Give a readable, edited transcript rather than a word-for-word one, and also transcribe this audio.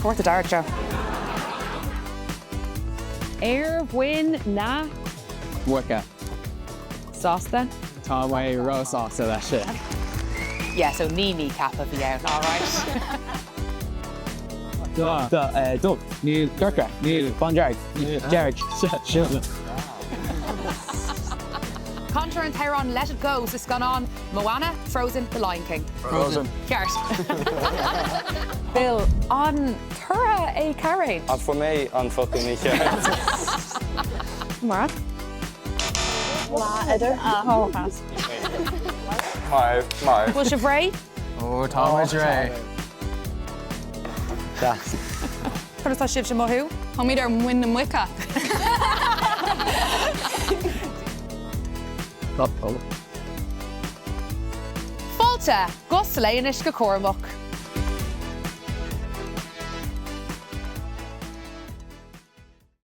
Cárta dearg, Joe. Ar mhuin na. Muice. Sásta? Tá mé róshásta leis sin. Yeah, so ní kneecap a bhí ann, alright. Dubh. Níl. Corcra. Níl. Bándearg. Dearg. Sin. Cantar an t-amhrán Let It Go sa scannán Moana, Frozen, The Lion King. Frozen. Ceart. Bill, an toradh é cairéad? An bhfuair mé an focal mícheart? Mar? Lá idir. Maith, maith. Bhfuil sibh réidh? Ó, tá muid réidh. Deas. Conas tá sibhse ag mothú? Táimid ar muin na muice. Fáilte go Soleil anois go cúramach.